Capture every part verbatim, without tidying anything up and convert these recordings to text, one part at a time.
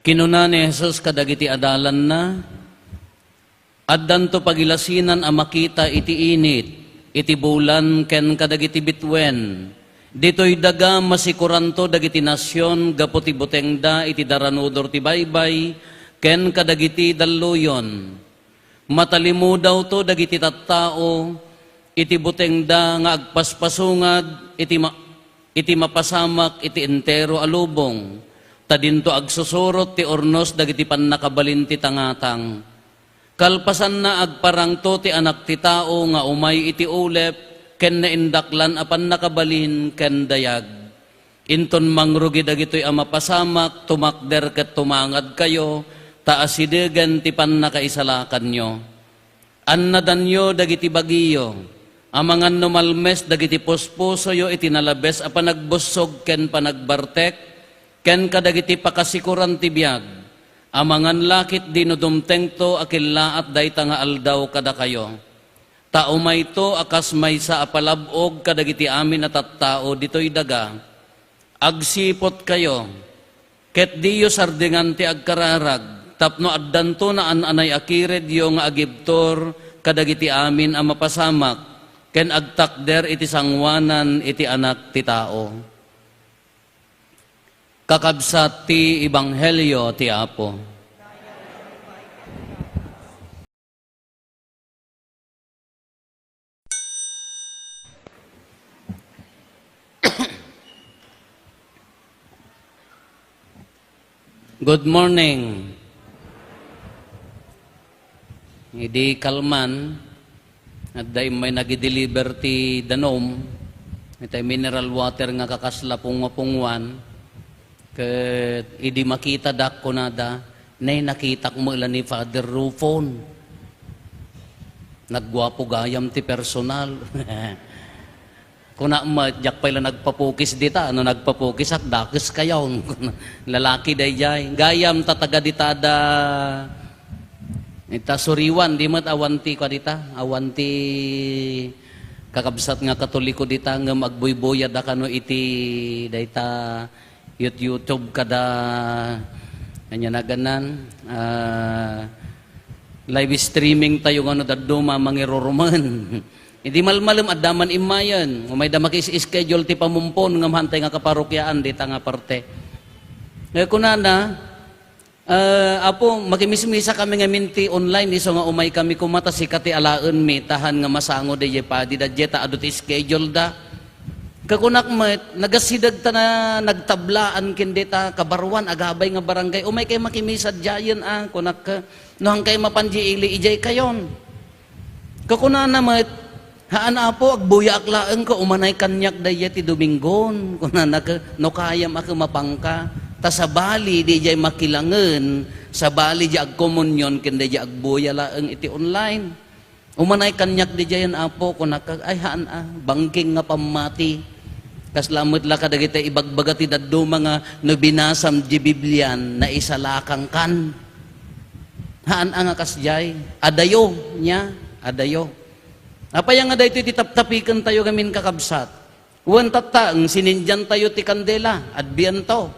Kinuna ni Jesus kadagiti adalanna, "Addanto pagilasinan a makita iti init, iti bulan ken kadagiti bituen. Ditoy daga masikoranto dagiti nasion gapu ti butengda iti daranudor ti baybay ken kadagiti dalluyon. Matalimudawto dagiti tattao iti butengda nga agpaspasungad iti ma-, iti mapasamak iti entero a lubong, ta dinto agsusurot ti urnos dagiti pannakabalin ti tangatang. Kalpasanna, agparangto ti Anak ti Tao nga umay iti ulep ken naindaklan a pannakabalin ken dayag. Inton mangrugi dagitoy a mapasamak, tumakder ket tumangadkayo, ta asidegen ti pannakaisalakanyo. Annadanyo dagiti bagiyo, amangan no malmes dagiti puspusoyo iti nalabes a panagbussog ken panagbartek, ken kadagiti pakasikoran ti biag, amangan la ketdi no dumtengto a kellaat dayta nga aldaw kadakayo. Ta umayto a kas maysa a palab-og kadagiti amin a tattao ditoy daga. Agsiputkayo, ket diyo sardengan ti agkararag, tapno addanto naan-anay a kiredyo nga agibtur kadagiti amin a mapasamak ken agtakder iti sangoanan iti Anak ti Tao." Kakabsat ti Ebanghelio ti Apo. Good morning. Idi kalman, adda immay nagideliver ti danum, itay mineral water nga kakasla pungo-pungoan, ket idi makitadak, kunada, "Nay, nakitak met la ni Father Rufon. Nagguapo gayam ti personal." Kunak met, "Diak pay la nagpapukis dita, no nagpapukisak, dakeskayon." Lalaki daydiay. Gayam ta taga dita da, ita Suriwan, di met awan ti kua dita, awan ti kakabsat nga Katoliko dita, ngem agbuybuya da kano iti dayta Yout-, YouTube kada, ania naganan, ah, live streaming tayo nga no dadduma mangirurumen. Idi malmalem, adda man immayen. Umayda makis-schedule ti pamumpon nga mahantay nga kaparokiaan dita nga parte. Eh, kunana, "Ah, Apo, makimismisa kami ngamin ti online, isu nga umay kami koma ta sika ti alaenmi, ta haan nga masango daydiay padi da, dayta adu ti schedule da." Kakunak met, nagasideg ta na nagtablaan ken dayta kabaruan, agabay nga barangay, "Umay kay makimisa diayen, a," kunak, "no haan kay mapan di ili, idiay kayon." Kakunana met, "Haan, Apo, agbuyaak laeng ket umanay kaniak daydiay ti Dominggon." Kunana ket, "No kayam a ket mapanka, ta sabali daydiay makilangen, sabali di agkomunion ken daydiay agbuya laeng iti online. Umanay kaniak daydiayen, Apo," kunak, "Ay, haan a, bangking nga pammati." Kasla met la kadagiti ibagbaga ti dadduma nga no binasam di Biblian, naisalakangkan. Haan a nga kasdiay. Adayo, nia, adayo. Apay nga daytoy ti taptapikentayo ngamin, kakabsat? Wen tatta, sinindiantayo ti kandela, Adbiento.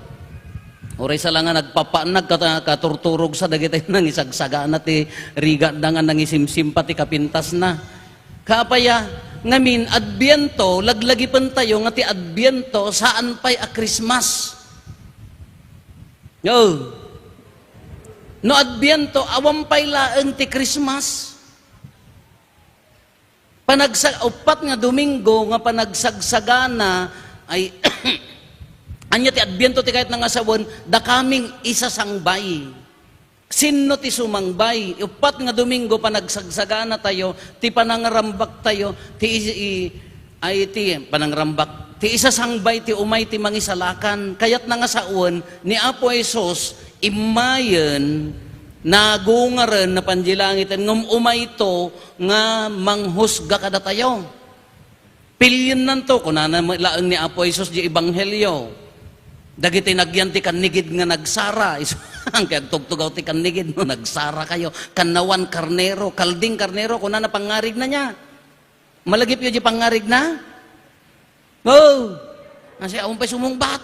Uray sa la nga nagpapaannag, kata-, katurturogsa dagiti nangisagsagana ti rigatda nga nangisimsimpa ti kapintasna. Kaapaya, ngamin, Adbiento, laglagipentayo nga ti Adbiento, saan pay a Christmas. No. No Adbiento, awan pay laeng ti Christmas. Panagsa-, uppat nga Domingo nga panagsagsagana ay, ania ti Adbiento ti kayatna nga sawen, dakaming isasangbay. Sinno ti sumangbay? Uppat nga Domingo panagsagsagana tayo, ti panangrambak tayo, ti i-, i-, ay ti panangrambak, ti isasangbay ti umay ti mangisalakan. Kayatna nga sawen ni Apo Jesus, immayen, nagungaren, napan di langiten, ngem umayto nga manghusga kadatayo. Piliennanto, kunana met laeng ni Apo Jesus di Ebanghelio. Dagiti nagyan ti kannigid nga nagsara, isu-, kay agtugtugaw ti kannigid, no, nagsara kayo. Kannawan karnero, kalding karnero, kunana pangngarigna nia. Malagipyo di pangngarigna? Oh! Kasi awan pay sumungbat.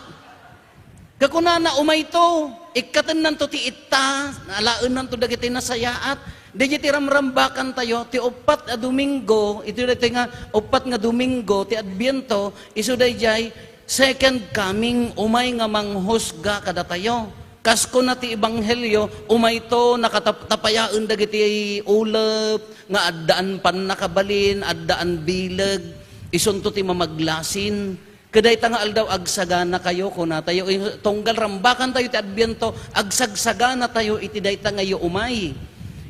Kakunana, umayto. Ikkatennanto ti itta, alaennanto dagiti nasayaat. Daydiay ti ramrambakantayo, ti uppat a Domingo, iti daytoy nga uppat nga Domingo ti Adviento, isu daydiay second coming, umay nga manghusga kadatayo. Kas kuna ti Ebanghelio, umayto nakatap-, tapayaen dagiti ulep nga addaan pannakabalin, addaan bileg, isunto ti mamaglasin. Ket dayta nga aldaw, agsaganakayo, kunatayo. Tunggal rambakantayo ti Adbiento, agsagsaganatayo iti dayta nga umay.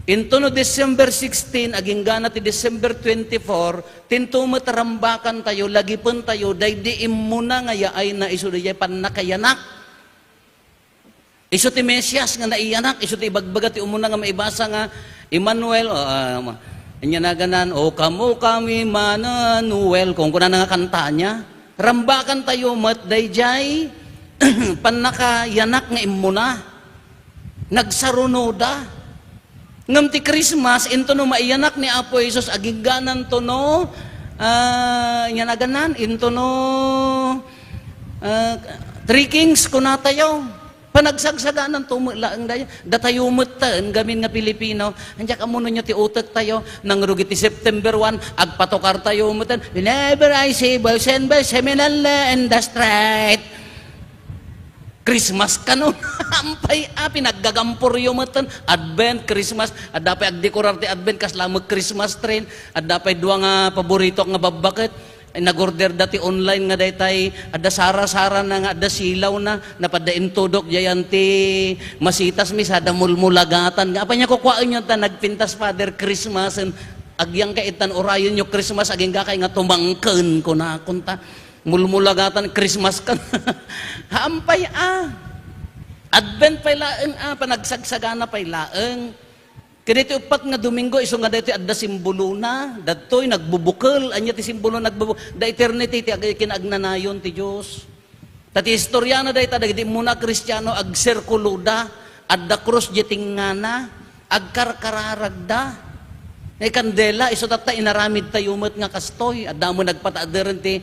Intono December sixteen, aginggana ti December twenty-four, tinto met rambakantayo, lagipentayo, daydi immuna nga yaayna isu daydiay pannakayanak. Isu ti Mesias nga naiyanak, isu ti ibagbaga ti umuna nga maibasa nga Emmanuel, o, ah, ania naganan, "O kamo kami, Emmanuel," kunkunana nga kantana. Rambakantayo met daydiay pannakayanak nga immuna. Nagsarunoda. Ngem ti Christmas, intono maiyanak ni Apo Jesus, aginggananto no, ah, ania naganan, intono, ah, Three Kings, kunatayo. Panagsagsagananto met laeng dayta. Datayo metten gamin nga Pilipino. Ania, ammononyo ti utektayo, nangrugi ti September one, agpatukartayo metten, "Whenever I see boys and boys, seminal in the street." Christmas kano. Ampay a, pinaggagamporyo metten. Advent, Christmas. Adda pay agdekorar ti Advent, kasla met Christmas tree. Adda pay dua nga paborito nga babbaket. Nag-order da ti online nga daytay, adda sara-sara na nga, adda silaw na, napadda intudok, diayan ti masitas, mi sada mulmulagatan. Nga, apay nia kukuaenyo ta nagpintas, Father, Christmas, en, agyang kay itan urayenyo Christmas, agingga kay nga tumangken, kunakon ta. Mulmulagatan, Christmas ka. Hampay a. Advent pay laeng a, panagsagsaganna pay laeng. Kadaytoy uppat nga Domingo, isu nga daytoy adda simbolona, daytoy nagbubukel, ania ti simbolo nagbubu-, the eternity ti ag-, kinaagnanayon ti Dios. Ta ti istoriana dayta dagiti immuna a Kristiano, agsirkuloda, adda krus diay tengngana, agkarkararagda. Ti kandela, isu tatta inaramidtayo met nga kastoy, adda met nagpataaderen ti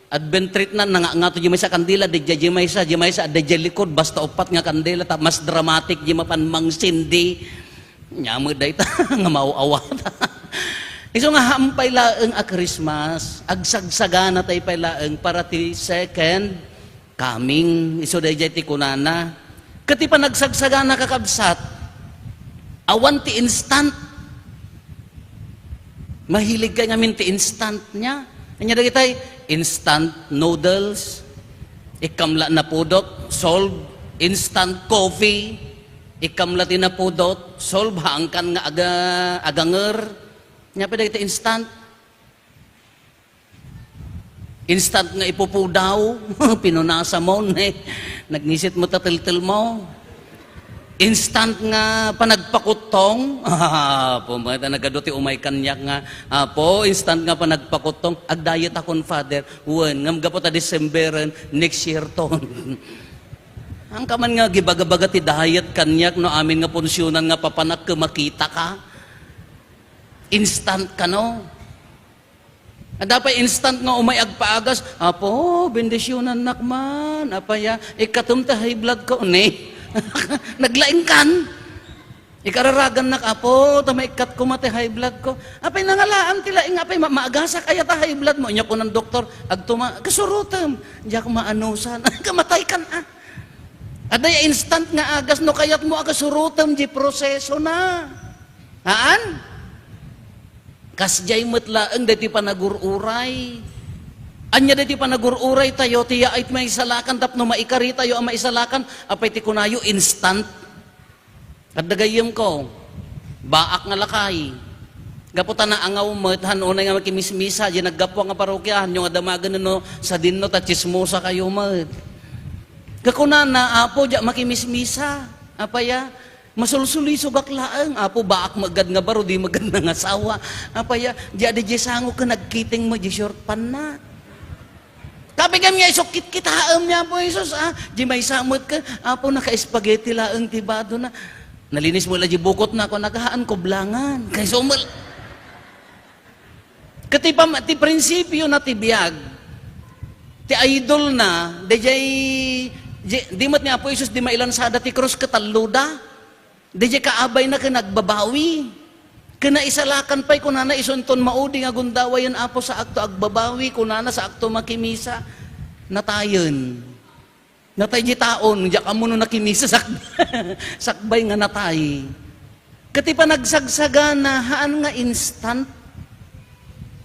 Advent tree na, nangangato diay maysa a kandela, diay, diay maysa, diay maysa, adda diay likod, basta uppat nga kandela, ta mas dramatic diay mapan mangsindi. Nia met dayta nga maaw-awat. Isu nga hampay laeng a Christmas, agsagsaganatay pay laeng para ti second coming. Isu daydiay ti kunana. Ket ti panagsagsagana, kakabsat, awan ti instant. Mahilig kay ngamin ti instant nia. Ania dagitay, instant noodles, ikkamla napudot, solve, instant coffee, ikkamla ti napudot, solve, haankan nga aga-, aganger. Nia pay dagiti instant. Instant nga ipupudaw, pinunasa mo, ne. Nagngisit mo ta teltel mo. Instant nga panagpakuttong, ah, pumata nagadu ti umay kaniak nga, "Apo, instant nga panagpakuttong, agdayet akon, Father." Wen, ngem gapu ta December, next year ton. Ang kaman nga gibaga-baga ti diet kaniak no amin nga punsionan nga papanak ket makita ka. Instant kano. Adda pay instant nga umay agpaagas, "Apo, bendisyonannak man. Apay a, ikkatem ti high blood ko." Ne? Naglaingkan. Ikararagannak, "Apo, ta maikkat ko met ti high blood ko." "Apay nangalaan ti laing, apay ma-, maagasak aya ta high blood mo?" Nia kunan doktor, "Agtuma, kasurotem." "Diak maanusan." Kamatay kan a. Adda ya instant nga agas no kayat mo a kasurotem di proseso na. Haan? Kasdiay met laeng daytoy panagur-uray. Ania daytoy panagur-uray tayo, ti yaay ti maisalakan tapno maikari tayo a maisalakan, apay ti kunayo, instant. Adda gayyem ko, baak nga lakay. Gapu ta naangaw met, han unay nga makimismisa, di naggapu nga parokia, hanyo nga damagen no, sadinno ta tsismosa kayo met. Kakunana, "Apo, diak makimismisa." Apay a, masulsulisogak laeng. "Apo, baak met gad nga baro, di met gad nangasawa." Apay a, diak di sango ken nagkiting mo, di short pan na. Kapigan nga isukit kitaem ni Apo Jesus, ah. Di maysa met ka, "Apo, naka-spaghetti laeng ti bado na. Nalinis mo la di bukot na, ako nagahaan ko blangan." Kay sumel. Ket ti pam-, ti prinsipio na ti biag, ti idol na, dayjay Di, di met ni Apo Jesus, di mailansada ti krus ket talloda. Di, di kaabayna ken agbabawi. Ken naisalakan pay, kunana, isu inton maudi nga gundawayna, Apo, saakto agbabawi, kunana, saakto makimisa. Natayen. Natay di taon, diak ammo no nakimisa sak-, sakbay nga natay. Ket ti panagsagsagana, haan nga instant.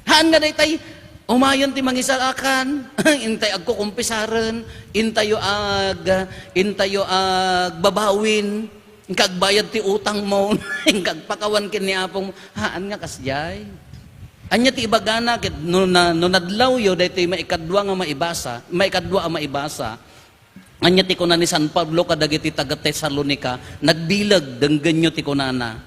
Haan nga daytay, umayon ti mangisalakan, intay agkukumpisaren, intayo ag-, intayo agbabawin, inka agbayad ti utangmo, inka agpakawan ken ni Apong, haan nga kasdiay. Ania ti ibagana, ket no na-, no nadlawyo, daytoy maikadua nga maibasa, maikadua a maibasa, Ania ti kuna ni San Pablo kadagiti taga-Tesalonica? Nagbileg, denggenyo ti kunana,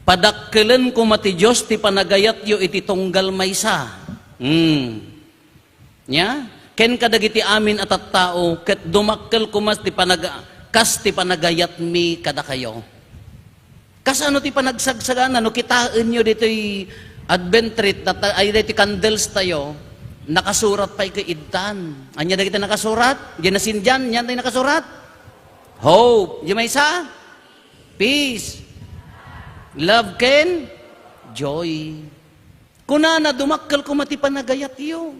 "Padakkelen koma ti Dios ti panagayatyo iti tunggal maysa." Hmm. Nia? "Ken kadagiti amin a tattao, ket dumakkel koma ti panag-, kas ti panagayatmi kadakayo." Kasano ti panagsagsagana? No kitaenyo ditoy Advent wreath, data-, ay, ditoy candles tayo, nakasurat pay ket iddan. Ania dagiti nakasurat? Diay nasindian, ania ti nakasurat? Hope. Diay maysa? Peace. Love ken joy. Kunana, dumakkel koma ti panagayatyo.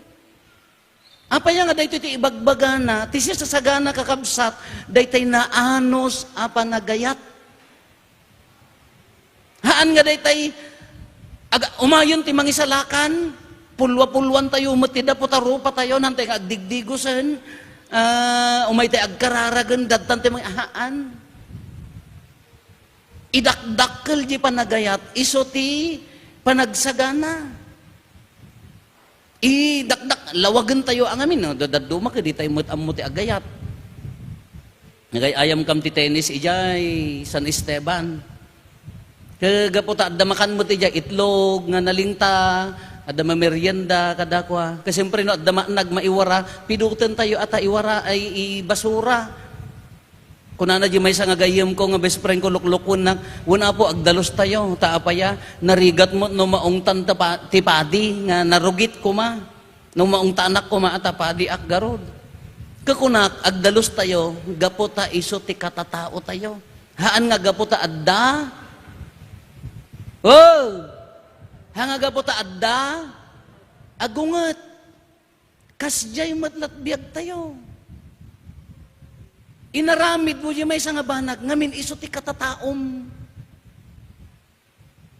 Apay nga daytoy ti ibagbagana, ti sisasagana, kakabsat, daytay naanus a panagayat. Haan nga daytay, aga-, umayon ti mangisalakan, pulwa-pulwan tayo, met ti dapo ta rupa tayo, nantay nga agdigdigosen, ah, umay tay agkararagen, dadtan ti mga, haan. Idakdakkel di panagayat, isu ti panagsagana. Idakdak-, lawagen tayo a ngamin, no? Dadadduma ket di tayo met ammo ti agayat. Nagay-ayam kam ti tennis idiay San Esteban. Ke gapu ta adda makan met idiay itlog nga nalingta, adda mamerienda kadakua. Ke siyempre no adda maanag maiwara, piduten tayo a ta iwara ay ibasura. Kunana di maysa nga gayyemko nga best friend ko, luklukuennak, "Wen, Apo, agdalus tayo, ta apaya, narigat met no maungtan ta pa-, ti padi nga narugit koma, no maungtanak koma a ta padiak garud." Kakunak, "Agdalus tayo, gapu ta isu ti katatao tayo." Haan nga gapu ta adda. Oh! Haan nga gapu ta adda. Agunget. Kasdiay met lat biag tayo. Inaramid mo di maysa nga banag, ngamin isu ti katataom.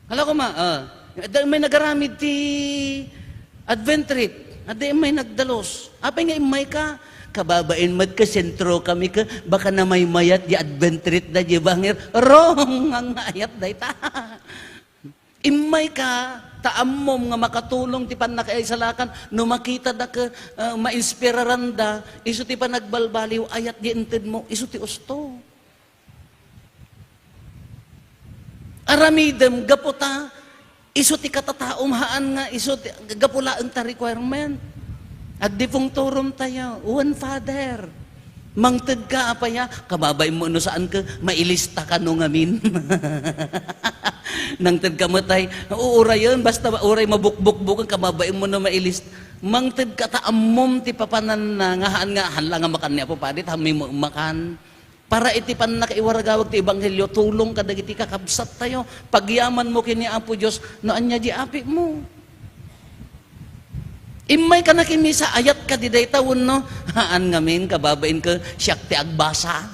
Hala ko ma, ah, adda may nagaramid ti Advent wreath, adda may nagdalus. Apay nga immay ka, kababain met ka sentro kami ka, baka namaymayat di Advent wreath da di bangir. Wrong! Ang ayat dayta. Immay ka, ta ammom nga makatulong ti pannakaisalakan, no makita da ket, ah, mainspiraran da, isu ti panagbalbaliw, ayat di intedmo, isu ti usto. Aramidem, gapu ta, isu ti katataom, haan nga isu ti, gapu laeng ta requirement. Agdipungturom tayo, one Father. Mangted ka, apaya, kababain mo no saan ka, mailista ka no ngamin. Nangted ka met ay, uurayen, basta uray mabukbukbukan, kababain mo no mailista. Mangted ka, ta ammom ti papananna, nga haan nga, haan la nga makan ni Apo Padi, ta ammom makan. Para iti pannakaiwaragawag ti ebanghelio, tulong kadagiti kakabsat tayo. Pagyaman mo ken ni Apo Dios, no ania di api mo. Immay ka nakimisa, ayat ka di dayta wenno? Haan ngamin, kababain ka, siak ti agbasa.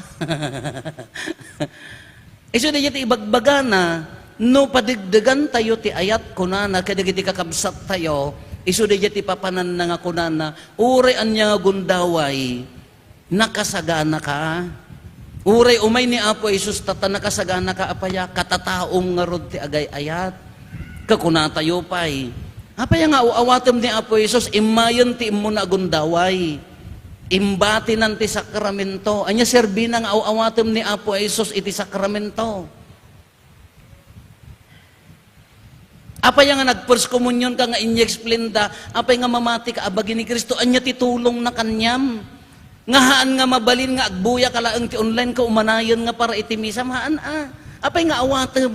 Isu dayta ti ibagbagana, no padegdegan tayo ti ayat, kunana, kadagiti kakabsat tayo, isu dayta ti papananna nga kunana, uray ania nga gundaway, Nakasagana ka. Uray umay ni Apo Jesus, ta, ta nakasagana ka, apaya, katataom ngarud ti agay-ayat. Kakunatayo pay, apaya nga aw-awatem ni Apo Jesus, immayen ti immuna a gundaway. Imbatinan ti sakramento. Ania serbina nga aw-awatem ni Apo Jesus iti sakramento? Apay nga nag-first communion ka nga inexplain da, apay nga mamati ka a bagi ni Cristo, ania ti tulongna kaniam? Nga haan nga mabalin nga agbuya ka laeng ti online ka umanayon nga para iti misa, haan a. Apay nga awatem?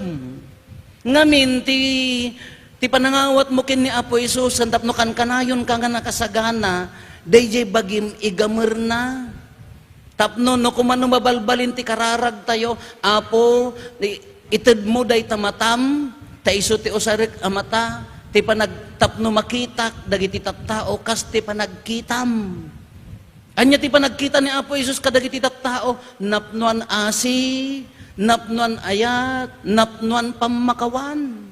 Ngamin ti, ti panangawat mo ken ni Apo Jesus, tapno kankanayon ka nga nakasagana, dayjay bagim igamerna. Tapno no kumano mabalbalin ti kararagtayo, Apo, i-, itedmo dayta matam, ta isu ti usarek a mata, ti panag-, tapno makitak dagiti tattao kas ti panagkitam. Ania ti panagkita ni Apo Jesus kadagiti tattao? Napnoan asi, napnoan ayat, napnoan pammakawan.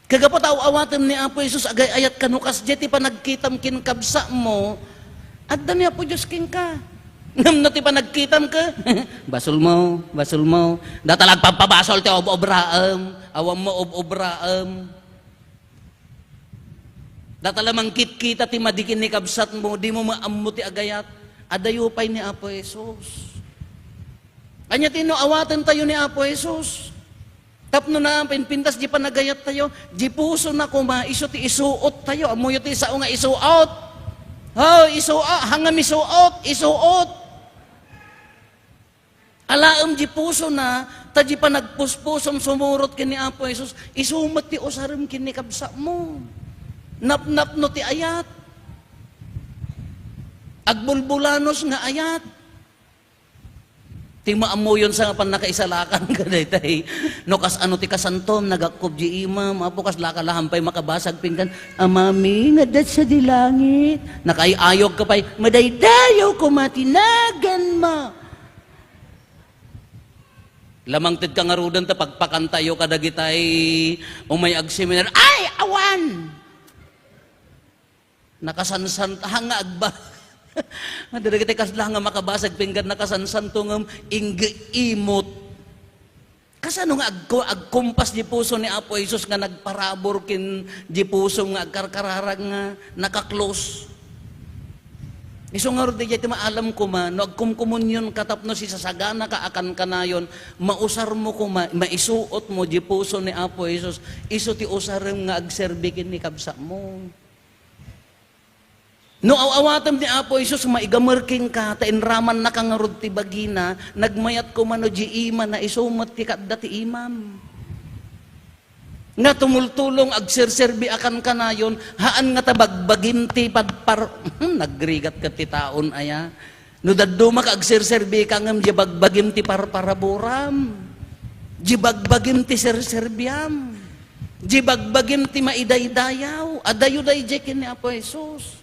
Kagapu ta aw-awatem ni Apo Jesus, agay-ayat kano kasdiay ti panagkitam ken kabsatmo, adda ni Apo Dios kenka. Ngem no ti panagkitam ka, basolmo, basolmo. Data la agpampabasol ti ob-obraem, awan mo ob-obraem. Data la mangkitkita ti madi ken ni kabsatmo, dimo maammo ti agayat. Adayo pay ni Apo Jesus. Ania ti no awaten tayo ni Apo Jesus? Tapno na, pinpintas di panagayat tayo, di puso na kuma, isu ti isuot tayo. Ammoyo ti sao nga isuot? Oh, isuot, hangam isuot, isuot. Alaem di puso na, ta di panagpuspusom sumurot ken ni Apo Jesus, isu met ti usarem ken ni kabsatmo. Napnapno ti ayat. Agbulbulanos nga ayat. Ti maammoyon sa nga pannakaisalakan ka daytay. No kas ano ti kasantom, nagakkob di imam, Apo, kas laka lahan pay makabasag pinggan, Amami, nga adda sadi langit. Nakaay-ayog ka pay, madaydayaw koma ti naganmo. Lamangted ka ngaruden ta pagpakantayo kadagitay umay agseminar. Ay, awan! Nakasansan, ha, nga agba-, nga dagiti kasla nga makabasag pinggan nakasansanto ngem ingge imot. Kasano nga agko-, agkumpas di puso ni Apo Jesus nga nagparabur ken di puso nga agkarkararag nga naka-close? Isu ngarud, diay ti maalam koma, no agkumkomunion ka tapno sisasagana ka a kankanayon, mausar mo koma, maisuot mo di puso ni Apo Jesus, isu ti usarem nga agserbi ken ni kabsatmo. No aw-awatem ni Apo Jesus, maigamer kenka, ta inramannaka ngarud ti bagina, nagmayat koma no di imana, isu met ti kaadda ti imam. Nga tumultulong agserserbi a kankanayon, haan nga ta bagbagim ti padpar-, nagrigat ket ti taon aya. No dadduma ka agserserbi ka ngem di bagbagim ti parparaburam. Di bagbagim ti serserbiam. Di bagbagim ti maidaydayaw. Adayo daydiay ken ni Apo Jesus.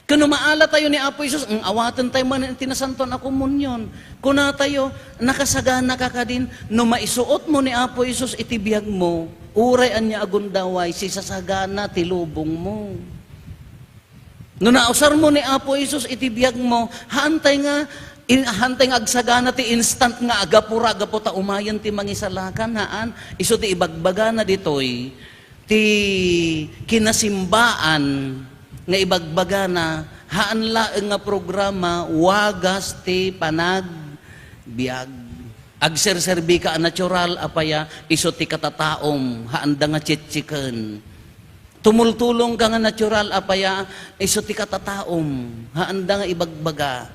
Ken no maala tayo ni Apo Jesus, ang awaten tayo man iti nasantoan a komunion. Kuna tayo, nakasagana ka kadin, no maisuot mo ni Apo Jesus iti biag mo, uray ania a gundaway, sisasagana ti lubong mo. No nausar mo ni Apo Jesus iti biag mo, haantay nga, in-, haantay nga agsagana ti instant nga agapura, gapu ta umayen ti mangisalakan, haan. Isu ti ibagbagana ditoy, ti kinasimbaan nga ibagbagana, haan laeng nga programa, wagas ti panagbiag. Agserserbi ka a natural a paya, isu ti katataom, haanda nga chichiken. Tumultulong ka nga natural a paya, isu ti katataom, haanda nga ibagbaga.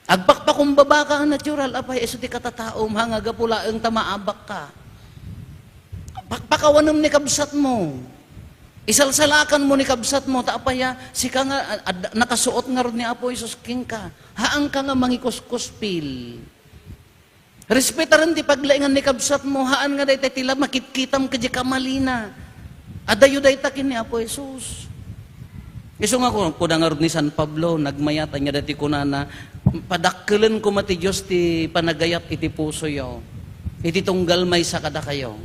Agpakpakumbaba ka nga natural a paya, isu ti katataom, ha nga gapu laeng ta maabak ka. Pakpakawanem ni kabsat mo. Isalsalakan mo ni kabsat mo, ta apaya, sika nga, ad-, nakasuot ngarud ni Apo Jesus kenka. Haanka nga mangikuskuspil. Respetaren ti paglaingan ni kabsat mo, haan nga dayta ti la makitkitam kadagiti kamalina. Adayo dayta ken ni Apo Jesus. Isu nga ku-, kuna ngarud ni San Pablo, nagmayat, ania dayta kunana, "Padakkelen koma ti Dios ti panagayat iti pusoyo, iti tunggal maysa kadakayo."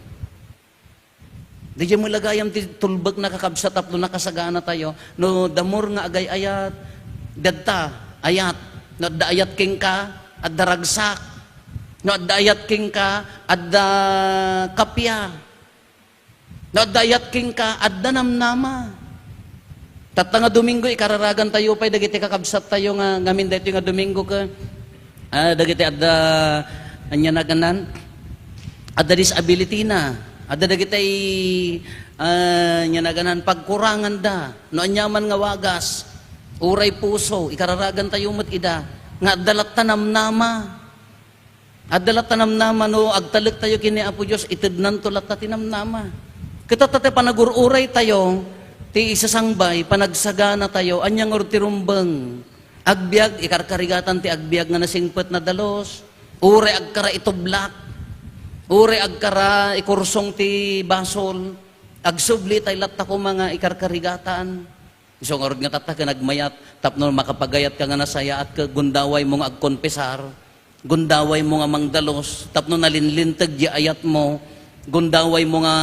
Daydiay met la gayam ti tulbekna, kakabsat, tapno nakasagana tayo. No, the more nga agay-ayat, dadta, ayat. No, adda ayat kenka, adda ragsak. No, adda ayat kenka, adda kappia. No, adda ayat kenka, adda namnama. Tatta nga Domingo, ikararagan tayo pay dagiti kakabsat tayo nga ngamin daytoy nga Domingo ket, ah, dagiti adda, ania naganan? Adda disability na. Adda dagiti, ah, ania naganan, pagkurangan da. No ania man nga wagas, uray puso, ikararagan tayo met ida. Nga adda latta namnama. Adda latta namnama no agtalek tayo ken ni Apo Dios, itednanto latta ti namnama. Ket tatta ti panagur-uray tayo, ti isasangbay, panagsagana tayo, ania ngarud ti rumbeng? Agbiag, ikarkarigatan ti agbiag nga nasingpet, nadalus. Uray agkara itublak. Uray agkara ikursong ti basol. Agsubli tay latta koma nga ikarkarigatan. Isu ngarud nga tatta ken agmayat, tapno makapagayat ka nga nasayaat, ket gundaway mo nga agkonpesar, gundaway mo nga mangdalus, tapno nalinlinteg di ayat mo, gundaway mo nga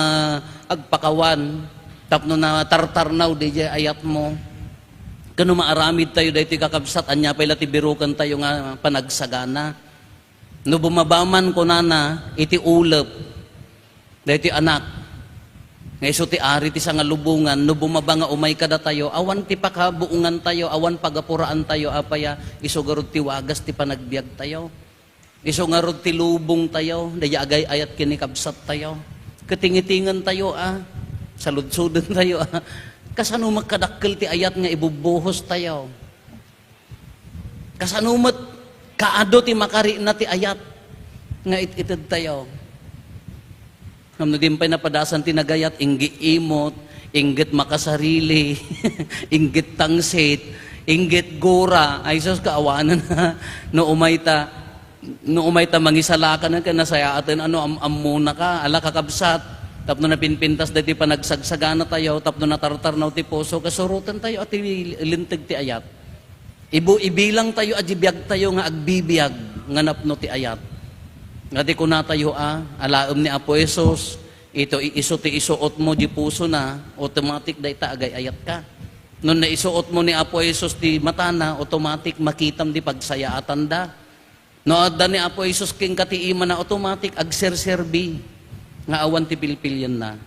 agpakawan, tapno natartarnaw di, di ayat mo. Kano maaramid tayo daytoy, kakabsat, ania pay la ti biruken tayo nga panagsagana? No bumaba man, kunana, iti ulep, daytoy anak, nga isu ti ari ti sangalubongan, no bumaba nga umay kadatayo, awan ti pakabuongan tayo, awan pagapuraan tayo, apaya, isu garud ti wagas ti panagbiag tayo. Isu ngarud ti lubong tayo, daydi agay-ayat ken ni kabsat tayo. Katingitingen tayo, a. Saludsoden tayo, a. Kasano met kadakkel ti ayat nga ibubuhos tayo? Kasano met kaadu ti makarina ti ayat nga it-ited tayo? Ngem no din pay napadasan ti nagayat, inggit imot, inggit makasarili, inggit tangsit, inggit gura. Ay, sus, kaawanan. No umay ta, no umay ta mangisalakanen ken nasayaaten, ano, am-, ammona ka, ala, kakabsat. Tapno napinpintas daytoy panagsagsagana tayo, tapno natartarnaw ti puso, kasuroten tayo a ti linteg ti ayat. Ibu-, ibilang tayo a di biag tayo nga agbibiag nga napno ti ayat. Nga di kuna tayo a, alaem ni Apo Jesus, ito, isu ti isuot mo di puso na, automatic dayta agay-ayat ka. No naisuot mo ni Apo Jesus di matana, automatic makitam di pagsayaatanda. No adda ni Apo Jesus kenka ti imana, automatic agserserbi nga awan ti pilpilienna.